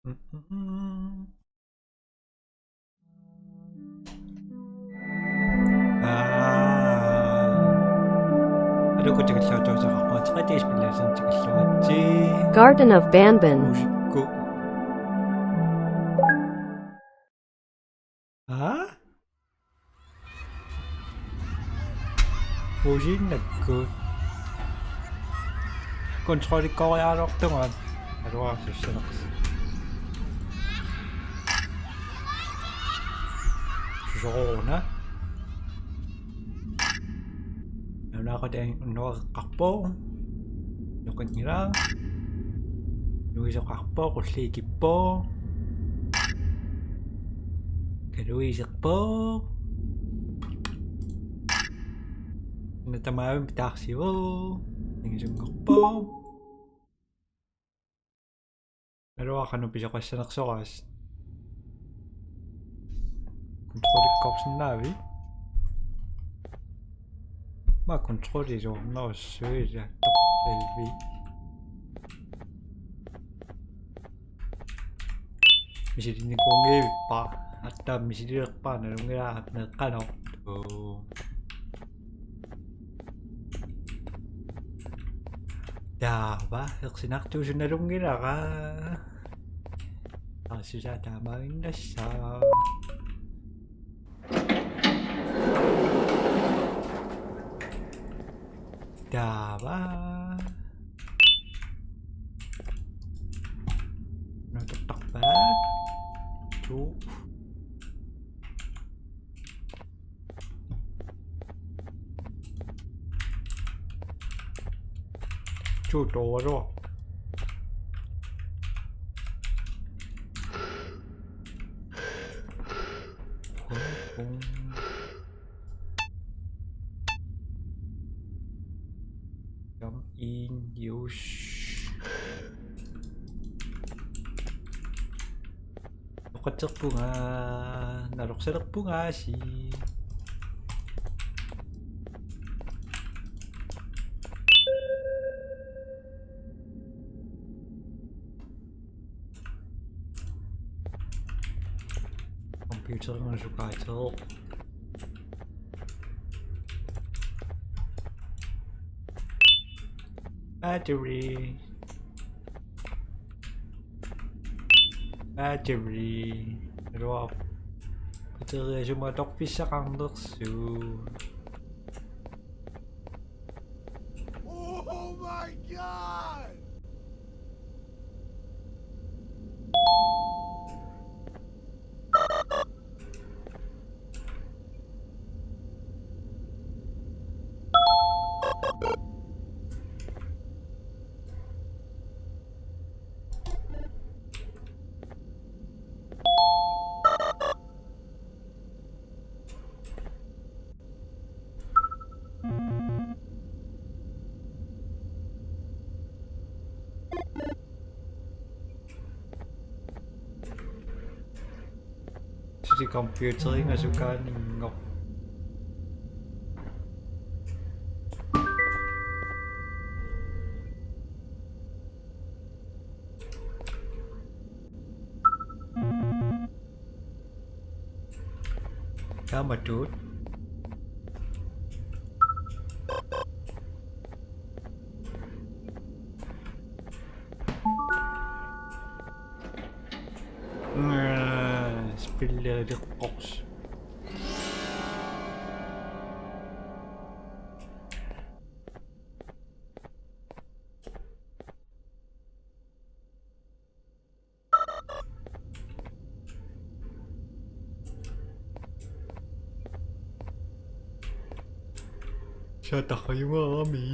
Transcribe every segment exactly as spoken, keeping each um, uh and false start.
Aa. Aluku tikilluartuuteqarpoq, tiqatigispillassan tikilluaritsi. Garden of Banban. Usikku. Aa? Puusiinnakkut. Kontrollikkoriartortunga. Aluarsussaneqs. Susoruuna. Nalunaaqutaq unnuareqqarpoq. Noqinngilaq. Luisoqarpoq, qulliikippoq. Kaluiserpoq. Una tamaavimmi taarsivoq. Ingisunngorpoq. Aluaa, qanoq pisoqassanersoraas. Kontrollikkoorsinnaavi? Aamma kontrollisoornerussuisa torpalvi. Misilinnikuunngivippa? Aatsaat misililerpara, nalunngilara meeqqanortoq. Taava, ersinartuusut nalunngilara. Aassusaa taamaaginnassaaq. Taava. Nutortarpaat. Tuu. Tutorial. Come in, use. Oqatserpunga, nalorsalerpungaasi. Computerinngusukaatseq. Battery. Battery. Aluaa. Battery sumut atorfissaqarnersoq. Oh my God! Suli computerinngusukaanngorpoq. Taamatut. Spillerleqqors. Sataqqajumaarami.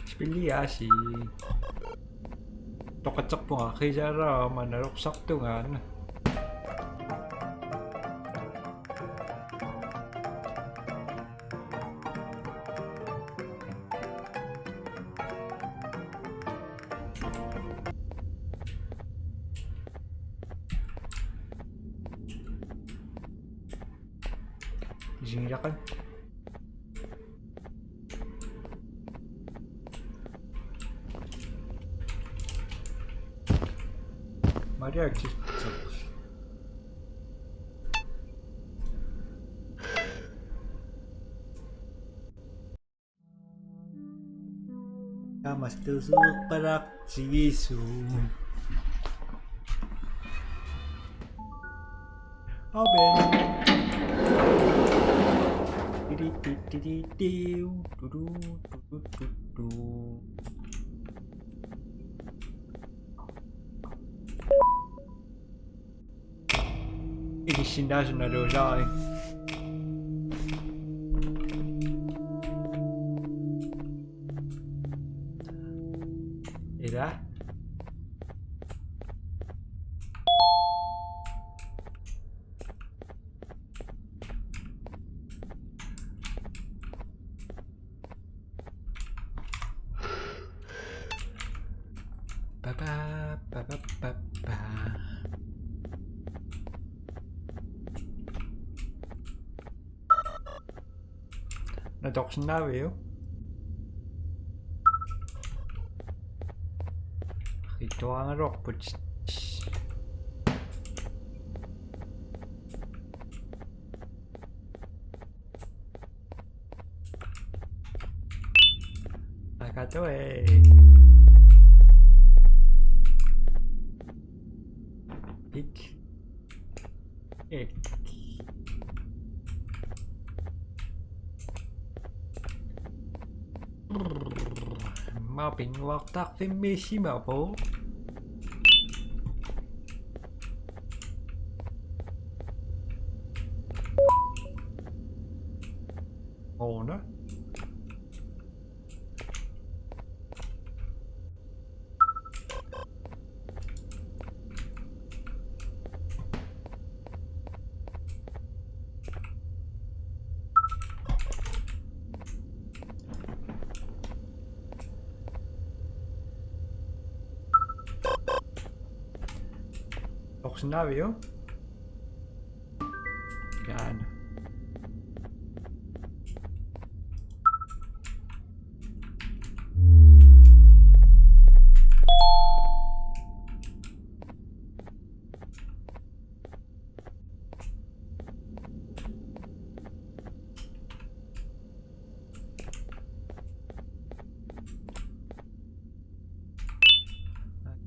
Spilliaasi. Toqatserpunga qisaarama nalorsartunga. Singilaqqan. Mariaksis. Tamastusuuqqalaartigisu. Open. Tiri, tiri, tiri, tiu, tu, tu, tu. Ikissinnaasunaluusai. Ila. Ba, ba, ba, ba, ba, ba. Natorsinnaaviuk? Qitsuaraluarput. Akatue. Pik. Ek. Mapping waktak fimmi simapo. Oh, no. Torsinnaaviuk? Jaan.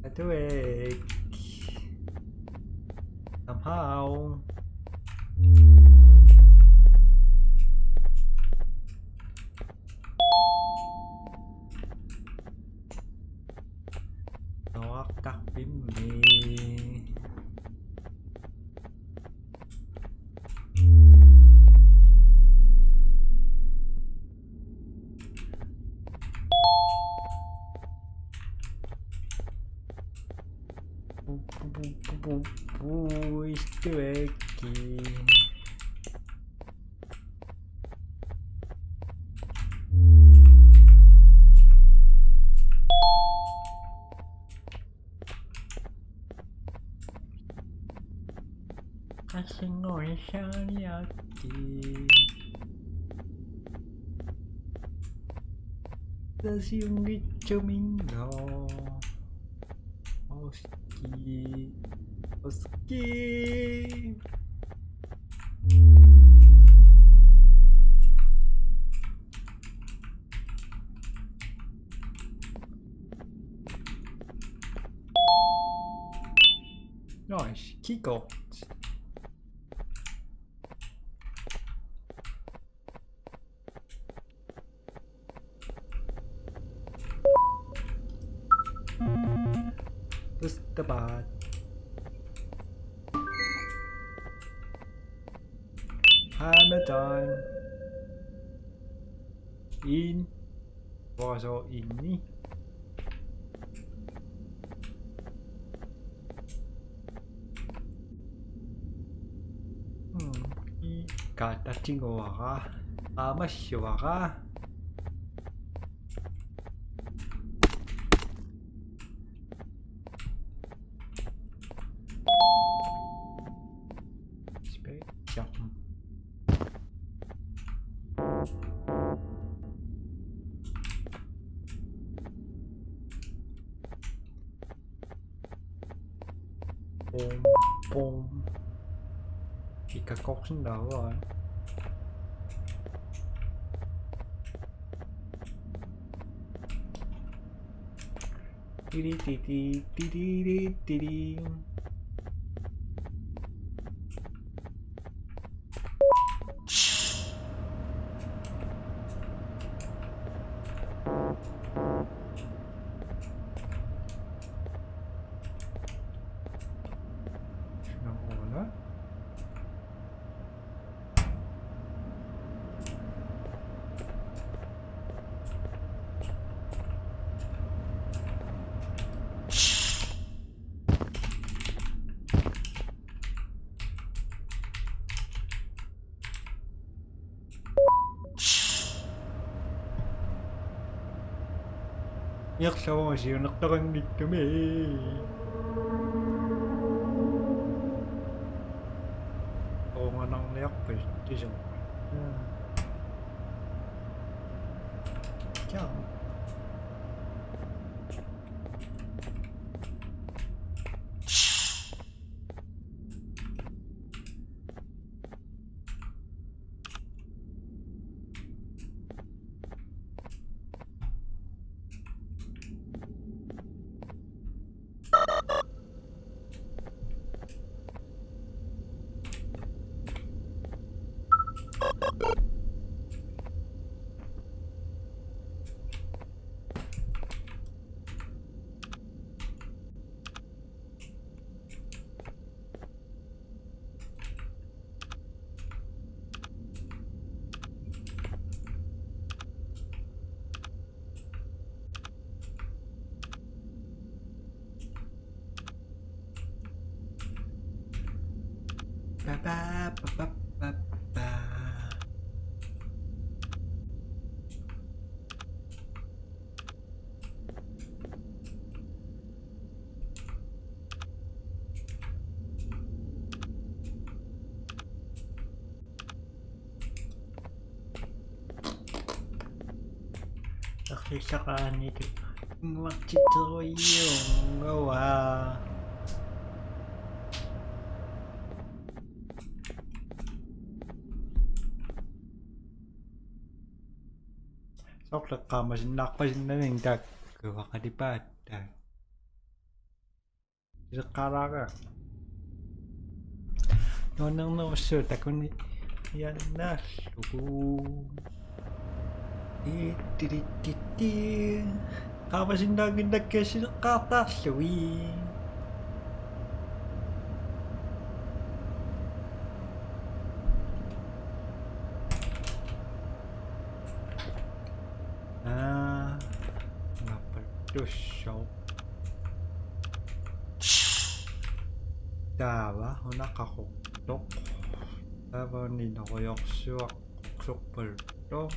Atuik. Somehow. Noaqtarpimmi. Puistuekki. Qassannguissaaniakkit. Tasiunngitsuminngooq. Oski. Oski. Nice, kick out. Push the button. Hammer time. In. Vaasooq inni. Hmm. I kaatatinguara. Aamassuara. Space. Ja. Hmm. Pum, pum. Ikkakkorsinnaavara. Tiri, tiri, tiri, tiri. Suna una? Iorlugu siunertoqanngitsumi. Oonganarniarpis tisu. Ja. Ba, ba, ba, ba, ba, ba. Arlissaqaanilu inguartitseruiunnguaa. Soorlu eqqaamasinnaarpasinnavinga taakku qalipaat taakku. Sileqqaalaarpara. Nuannernerussuuvoq takuniannaallugu. Ittirittittii. Eqqaamasinnaannginnakku sileqqaartaarlugit. Aa, napattussooq. Taava una qaqortoq. Taava uninarujorsuaq qaqortorpaluttoq.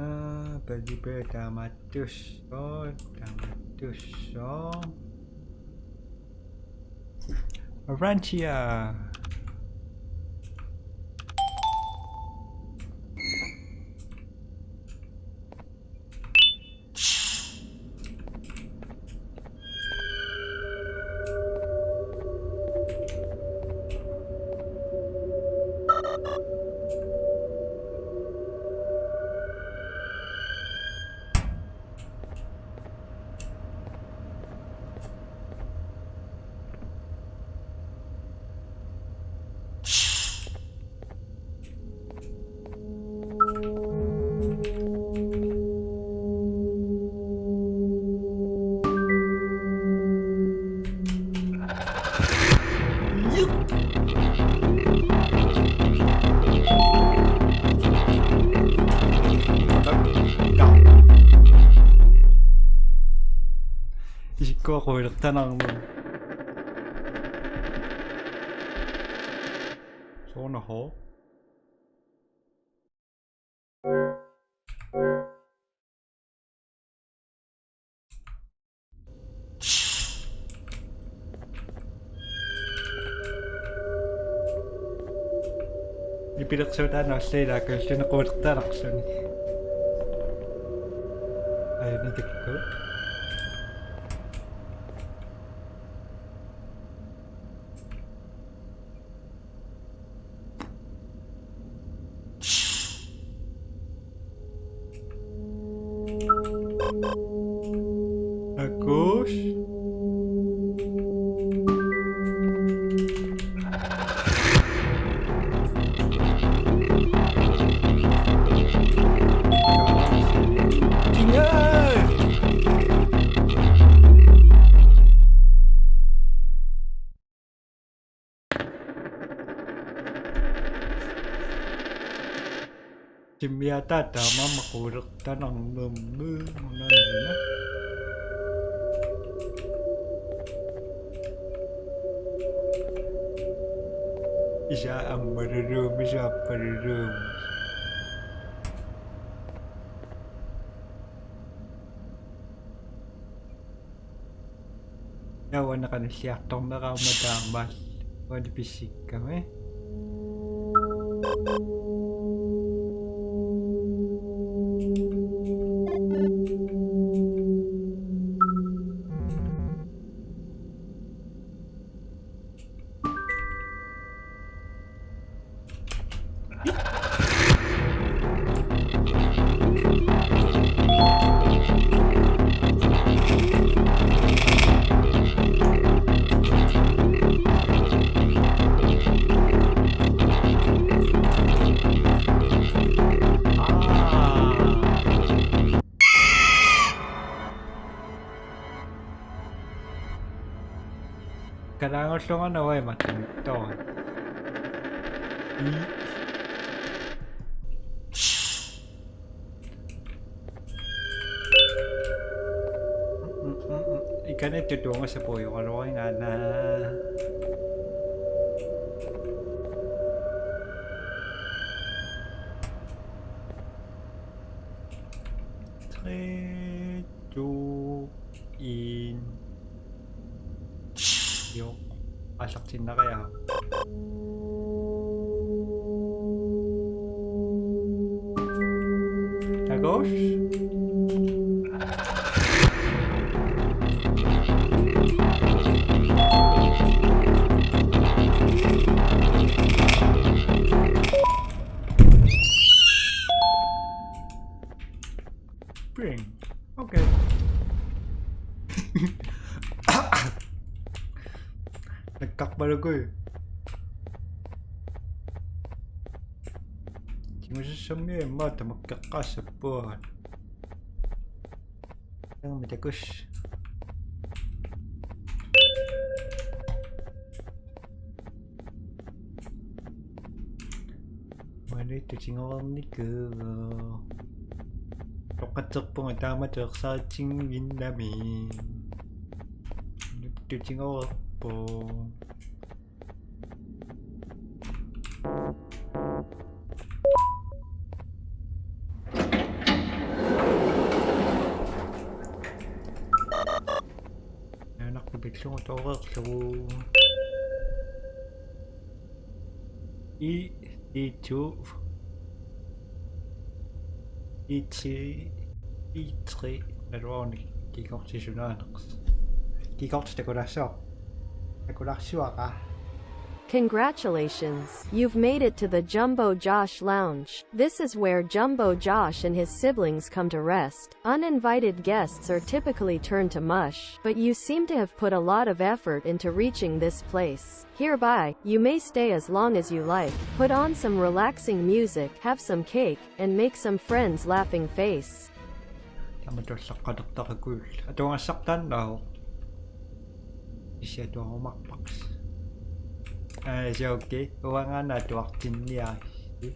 Aa, palipa taamattussooq, taamattussooq. Avantia. Isikkoq quilertanarmi. Soorunami. Nipilersuutaanut allaat ilaa quilertanarluni. Aana takku. Timmiataa taamaammat quulertanarnermi unaanna. Isa ammaluluumi saappaluuluumi. Taava una qanilliartornera aamma taamaal uani pissikkami. Kalaangullunga navai mattumittoq. Ikanittut tuungassaput ujoraluarigaana. Tre, to, en. Jo, aallartinnariaruk. Takkuss. Spring. Okay. Nakkarpalukui. Tigusassammi immaqa tamakkeqqaassappugut. Taama takkuss. Uani tutigoornikuuvoq. Toqqatserpunga taamatut ersaritsinnginnami. Tutigoorpoq. Naanarput pillugu tooreerlugu. I, I to, I tre, I tre, naluaruni kikorti sunaaneq. Kikorti takularsuaq. Takularsuaqa. Congratulations, you've made it to the Jumbo Josh Lounge. This is where Jumbo Josh and his siblings come to rest. Uninvited guests are typically turned to mush, but you seem to have put a lot of effort into reaching this place. Hereby, you may stay as long as you like. Put on some relaxing music, have some cake, and make some friends laughing face. Tamatut ullaqqalertarakuulla. Atugassartaannaavoq. Issi atuarumaarparsi. Aa, isi okay. Uangaana atuartinniarisi.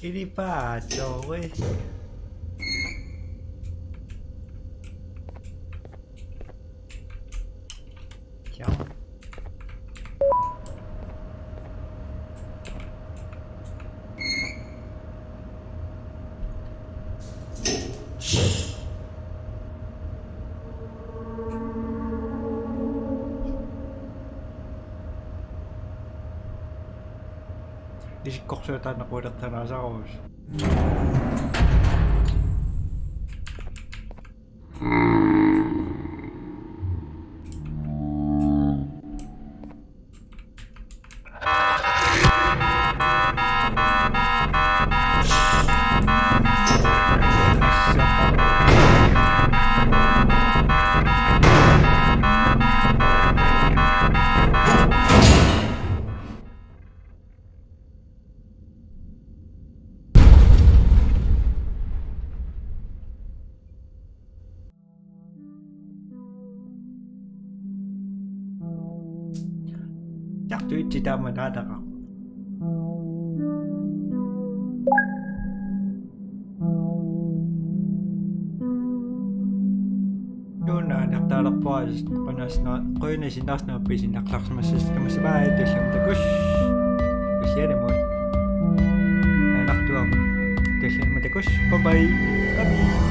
Ilipaatori. Ciao. Isikkorsuutaannaqulertanaasarus. Tartuitsi taama naataqaq. Nuuna anartaalerpuaas qunasna qujuna sinnarsna pisinarlarsimassas kamasivai tulliani takuss. Tullianimut. Anartuam. Tullianimut takuss. Bye bye. Bye.